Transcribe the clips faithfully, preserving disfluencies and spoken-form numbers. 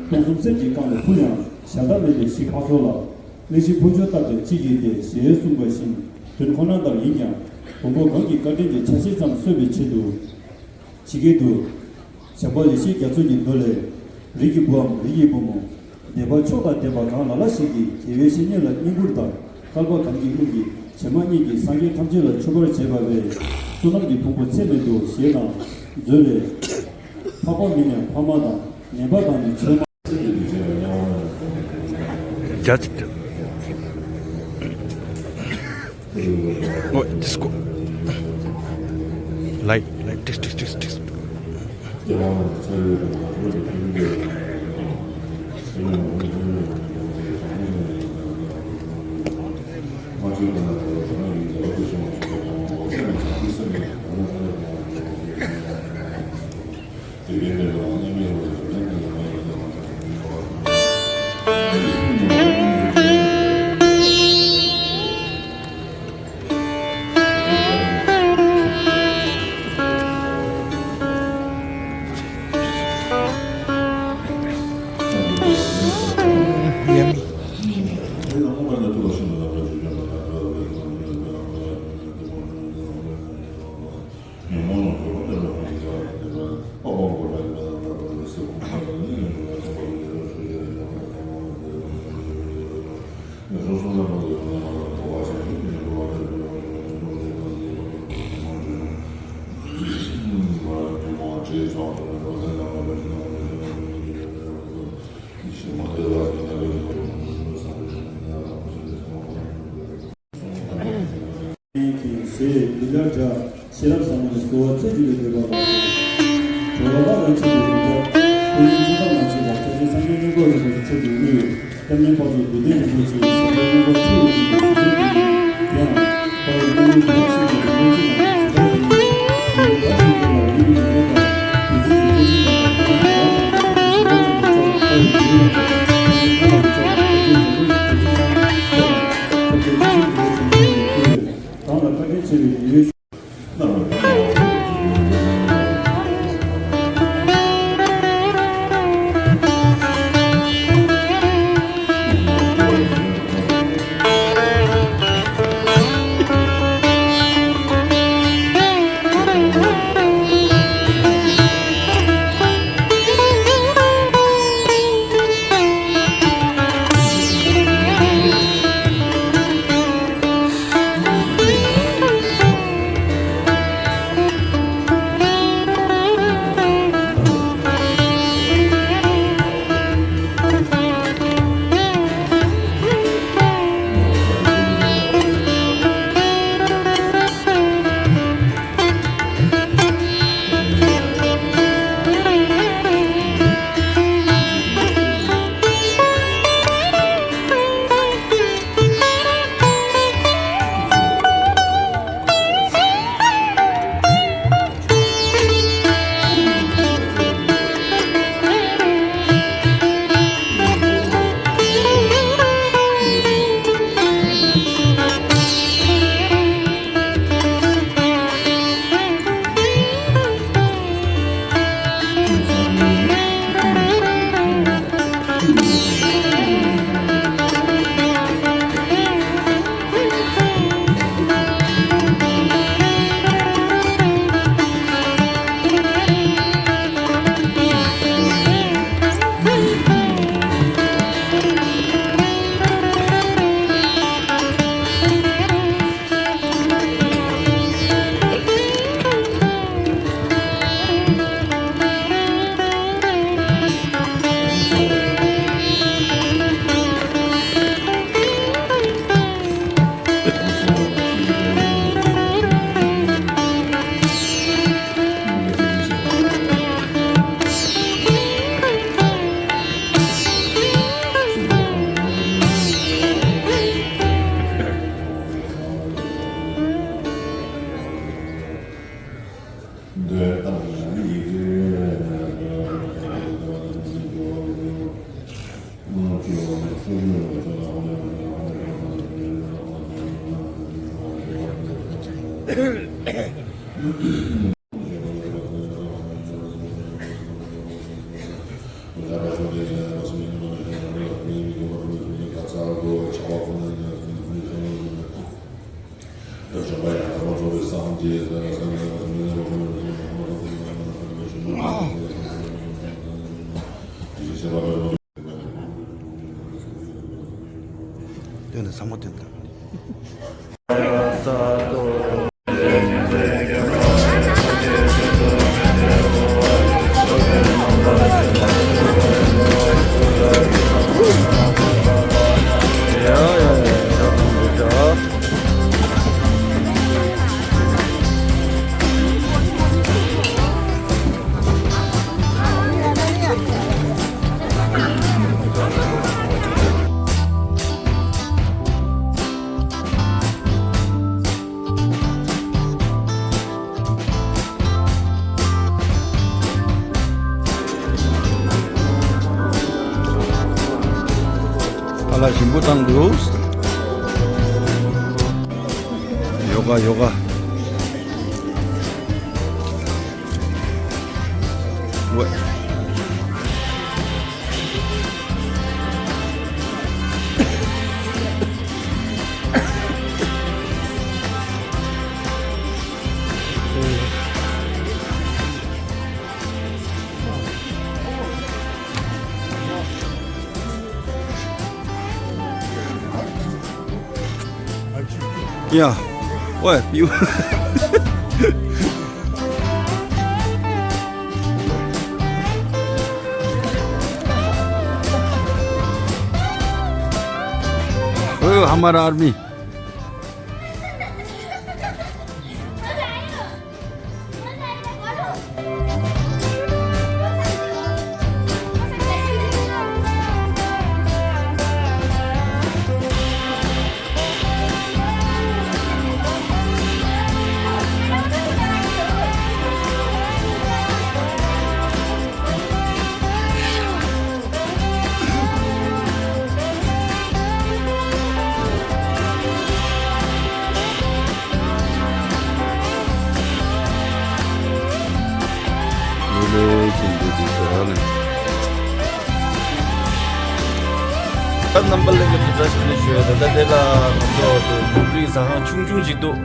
སྟོང་གསུམ་སེམས་ཀྱིས་བཀང་བའི་ཕུལ་ཡང་ཞལ་ཏ་མེད་པའི་གཞི་ཁ་སོ་ལ། གླེང་གཞི་ཕུར་ལྕོག་བཏབ་སྟེ་ཅི་བགྱིས་ཏེ་ཞེས་གསུངས་པ་བཞིན་དོན་ཁོ་ན་ལྟར་ཡིན་ཀྱང་བོན་པོ་གང་གི་བཀའ་དྲིན་གྱི་ཆ་ཤས་ཙམ་གསོན་པའི་ཆེད་དུ། ཇི་སྐད་དུ། བྱམས་པ་ཡེ་ཤེས་རྒྱ་མཚོ་ཡི་མདོ་ལས། རིགས་ཀྱི་བུའམ་རིགས་ཀྱི་བུ་མོ། སྡེ་པ་མཆོག་དང་ལྡན་པ་གང་ལ་ལ་ཞིག་གིས་དགེ་བའི་བཤེས་གཉེན་ལ་བསྙེན་བཀུར་དང་བསྐལ་པ་གང་གི་དབུས་ཀྱི་བྱེ་མ་སྙེད་ཀྱི་སངས་རྒྱས་ཐམས་ཅད་ལ་མཆོད་པར་བྱེད་པ་བས་བསོད་ནམས་ཀྱི་ཕུང་པོ་ཚད་མེད་དོ་ཞེས་དང་། མཛོད་ལས། འཕགས་པ་མིན་ཡང་ཕ་མ་དང་ངན་པ་དང་ནི་ཆོས་མ། Just. Oh, disco. Light, light, this, this, this, this. ཞེས་འདི་ལྟར་བྱ། ཤེས་རབ་ཟབ་མོ་ནི་གསོལ་བ་ཚིག་གཅིག་ལས་འདས་པ་ལགས་སོ། འགྲོ་བ་རང་ཆེན་པོའི་རིགས་འདྲ། ཀུན་མཁྱེན་ཚུལ་ཁྲིམས་མ་མཆིས་པ་སྐྱབས་རྗེ་སངས་རྒྱས་མཉན་པ་རིན་པོ་ཆེ་མཆོག་གིས་དབུས། སྐྱབས་གནས་དཔལ་མཛོད་འདུས་སྡེ་རིན་པོ་ཆེའི་ཞབས་པད་མངོན་པར་མཐོ་རུ་གྱུར་པའི་ཞུ་ཚུལ་འདི་ཡང་། དཔལ་ཡུལ་གནས་ཡུལ་འདི་ལ་ཤིན་ཏུ་རིན་པོ་ཆེ་ནང་ཞེ་སྡང་གྱི་མི་ཡུལ་བདག་ཞིང་སྐྱོང་ལ་རིགས་ཀྱི་ལུས་རྟེན་དང་དེ་ཚེ་གི་བཀའ་དྲིན་དང་དག་པའི་ཁོང་རྣམ་པ་དང་ཞི་བ་ཅན་གྱི་མཆོག་ལ་དཔལ་ཡུལ་འདི་ལ་དཔལ་ཡུལ་འདི་ལ་དཔལ་ཡུལ་འདི་ལ་དཔལ་ཡུལ་འདི་ལ། སྟོན་དང་། ཚང་མ་སྟོན་དང་། ཨ་ལ་ཞིམ་པོ་བཏང་འདུག་ཡོ་ག་ཡོ་ག་ཝེ། ཡ། ཝེ། པིའུ། ཨོ། हमारा आर्मी। རྣམ་པ་ལྷན་རྒྱས་ཚོ་བཀྲ་ཤིས་བདེ་ལེགས་ཞུ་ཡ། ད་ལྟ་དེ་ལ་ང་ཚོ་དེ་ནོར་བུའི་ཟ་ཁང་ཆུང་ཆུང་ཞིག་འདུག་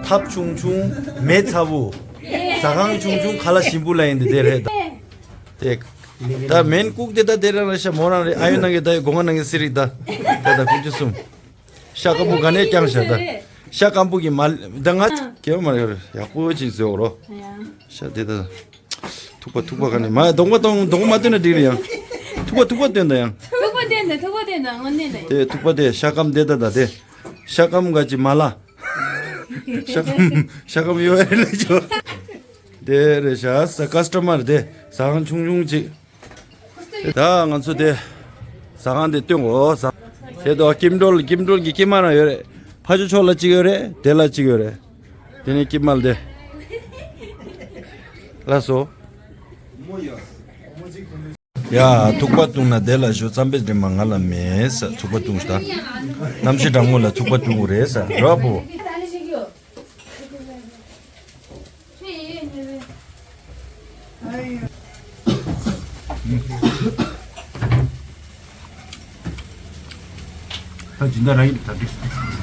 ཐབ་ཆུང་ཆུང་མེ་ཚ་བོ། ཟ་ཁང་ཆུང་ཆུང་ཁ་ལག་ཞིམ་པོ་ལ་ཡིན་དེ་དེ་རེད་ད། དེ། ད་མེན་ཀུག་དེ་ད་དེ་རང་རེད་ཤག་མོ་རང་རེད། ཨ་ཡོན་ནང་གི་ད་ཡི་སྒོ་ང་ནང་གི་སི་རིག་ད། ད་ད་ཀུན་སྤྱོད་གསུམ། ཤ་སྐམ་པོ་ག་ནས་བསྐྱངས་ཤག་ད། ཤ་སྐམ་པོ་གི་མ་ད་ང་ཨ། སྐྱེ་བ་མ་རེད་ཡག་པོ་ཅིག་བཟོས་འོ་རོ། ཡ། ཤ་དེ་ད། ཐུག་པ་ཐུག་པ་ག་ནས་མ་གདོང་པ་གཏོང་གདོང་པ་མ་སྟོན་ན་འགྲིག་རེད་ཡང་། ཐུག་པ་ཐུག་པ་སྟོན་ད་ཡང་། ཐུག་པ་སྟོན་ད་ཐུག་པ་སྟོན་ད་དངོས་གནས་ལ། དེ་ཐུག་པ་དེ་ཤ་སྐམ་དེ་ད་ད་དེ། ཤ་སྐམ་ག་ཅི་མ་ལ། ཤ་སྐམ་ཤ་སྐམ་ཡོད་རེད་ལ་ཅོ། དེ་རེད་ཤག་ས་ཀ་སི་ཊ་མར་དེ་ཟ་ཁང་ཆུང་ཆུང་ཅིག་ད་ང་ཚོ་དེ་ཟ་ཁང་དེ་སྟོན་གོ་ཟ། དེ་དོ་སྐྱིམ་གྲོལ་སྐྱིམ་གྲོལ་གྱི་སྐྱེས་མ་རང་ཡོད་རེད། ཕ་ཇོ་ཕྱོགས་ལ་གཅིག་ཡོད་རེད། དེ་ལ་གཅིག་ཡོད་རེད། དེ་ནས་སྐྱིབ་མལ་དེ། ལགས་སོ། ཡ། ཐུག་པ་བཏུང་ན་དེ་ལ་ཞུ། རྩམ་པའི་དྲི་མ་ང་ལ་མེད་ས། ཐུག་པ་བཏུང་ཤ་ད། གནམ་གཤིས་གྲང་མོ་ལ་ཐུག་པ་བཏུང་དགོས་རེད་ས་ར་བོ། ད་སྦྱིན་བདག་རང་ཡིན་ད་འགྲིག